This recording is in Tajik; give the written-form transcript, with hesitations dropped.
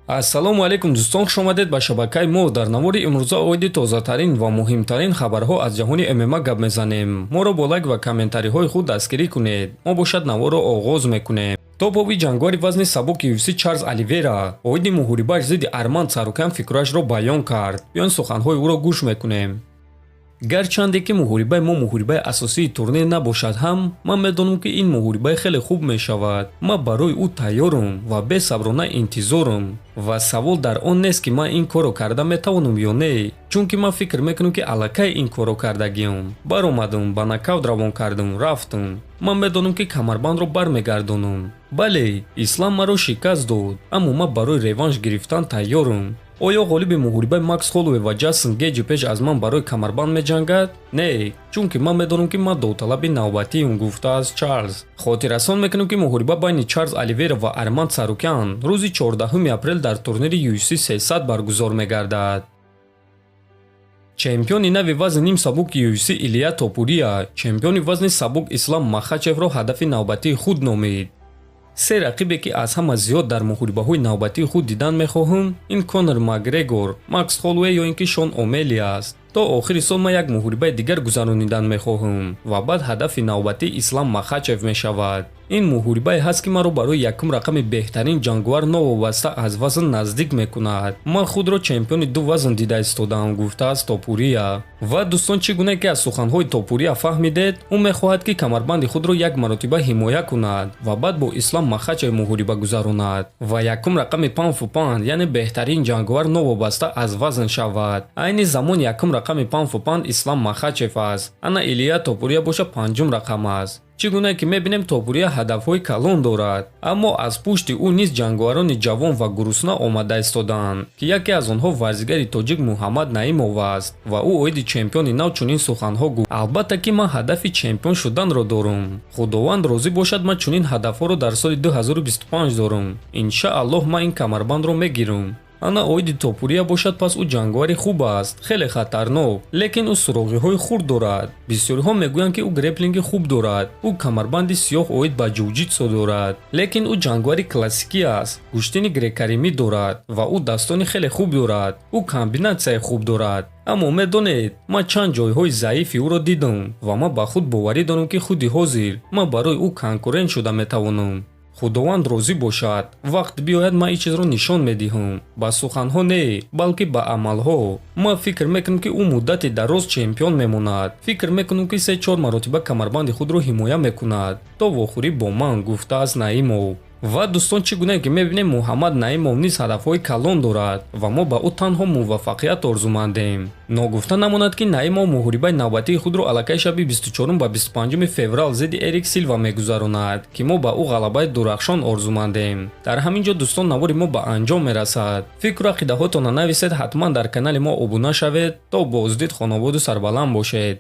Ассалому алайкум, дӯстон, хушомадед ба шабакаи мо. Дар навори имрӯза оиди тозатарин ва муҳимтарин хабарҳо аз ҷаҳони ММА гап мезанем. Моро бо лайк ва комментариҳои худ дастгирӣ кунед. Мо бошад, наворро оғоз мекунем. Топови ҷанговари вазни сабуки UFC Чарлз Оливера оиди муҳорибааш зидди Арман Царукян фикрашро баён кард. Биён, суханҳои ӯро гӯш мекунем. Гарчанде ки муҳорибаи мо муҳорибаи асосии турнир набошад ҳам, ман медонам, ки ин муҳорибаи хеле хуб мешавад. Ман барои ӯ тайёрам ва бесаброна интизорам. Ва савол дар он нест, ки ман ин корро карда метавонам ё не, чунки ман фикр мекунам, ки аллакай ин корро кардагиам. Баромадам, ба нокаут равон кардам, рафтам. Ман медонам, ки камарбандро бармегардонам. Бале, Ислам маро шикаст дод, аммо ман барои реванш гирифтан тайёрам. Оё ғолиби муҳорибаи Макс Холлоуэй ва Ҷастин Гейҷи пеш аз ман барои камарбанд меҷангад? Не, чунки ман медонам, ки ман довталаби навбатиам, гуфтааст Чарлз. Хотиррасон мекунем, ки муҳориба байни Чарлз Оливера ва Арман Царукян рӯзи 14 апрел дар турнири UFC 300 баргузор мегардад. Чемпиони нави вазни нимсабуки UFC Илия Топурия чемпиони вазни сабук Ислам Махачевро ҳадафи навбатии худ номид. Се рақибе, ки аз ҳама зиёд дар муҳорибаҳои навбатии худ дидан мехоҳам, ин Конор Макгрегор, Макс Холлоуэй ё ин ки Шон О'Мелли аст. То охири сол ман як муҳорибаи дигар гузаронидан мехоҳам ва баъд ҳадафи навбатӣ Ислам Махачев мешавад. Ин муҳорибае ҳаст, ки маро барои якум рақами беҳтарин ҷанговар новобаста аз вазн наздик мекунад. Ман худро чемпиони ду вазн дида истодаам, гуфтааст Топурия. Ва дӯстон, чӣ гуна ки аз суханҳои Топурия фаҳмидед, ӯ мехоҳад, ки камарбанди худро як маротиба ҳимоя кунад ва баъд бо Ислам Махачев муҳориба гузаронад ва якум рақами pound for pound, яъне беҳтарин ҷанговар новобаста аз вазн шавад. Айни замон якум рақами pound for pound Ислам Махачев аст, ана Илия Топурия боша, панҷум рақам аст. Чӣ гуна ки мебинем, Топурия ҳадафҳои калон дорад, аммо аз пушти ӯ низ ҷанговарони ҷавон ва гурусна омада истодаанд, ки яке аз онҳо варзигари тоҷик Муҳаммад Наимов аст ва ӯ оиди чемпиони нав чунин суханҳо гуфт: «Албатта, ки ман ҳадафи чемпион шуданро дорам. Худованд розӣ бошад, ман чунин ҳадафҳоро дар соли 2025 дорам. Иншааллоҳ, ман ин камарбандро мегирам». Ана оиди Топурия бошад, пас ӯ ҷанговари хуб аст, хеле хатарнок, лекин ӯ суроғиҳои хурд дорад. Бисёриҳо мегӯянд, ки ӯ греплинги хуб дорад, ӯ камарбанди сиёҳ оид ба ҷуҷитсу дорад, лекин ӯ ҷанговари классикӣ аст, гӯштини греко-римӣ дорад ва ӯ дастони хеле хуб дорад, ӯ комбинатсияи хуб дорад. Аммо медонед, ман чанд ҷойҳои заифи ӯро дидам ва ман ба худ боварӣ дорам, ки худи ҳозир ман барои ӯ конкурент шуда метавонам. Худованд розӣ бошад, вақт биёяд, ман ин чизро нишон медиҳам, ба суханҳо не, балки ба амалҳо. Ман фикр мекунам, ки ӯ муддати дароз чемпион мемонад. Фикр мекунам, ки се-чор маротиба камарбанди худро ҳимоя мекунад то вохӯрӣ бо ман, гуфтааст Наимов. Ва дӯстон, чӣ гуна ки мебинем, Муҳаммад Наимов низ ҳадафҳои калон дорад ва мо ба ӯ танҳо муваффақият орзумандем. Ногуфта намонад, ки Наимов муҳорибаи навбатии худро аллакай шаби 24 ба 25 феврал зидди Эрик Силва мегузаронад, ки мо ба ӯ ғалабаи дурахшон орзумандем. Дар ҳамин ҷо, дӯстон, навори мо ба анҷом мерасад. Фикру ақидаҳотонро нависед, ҳатман дар канали мо обуна шавед. То боздид, хонободу сарбаланд бошед.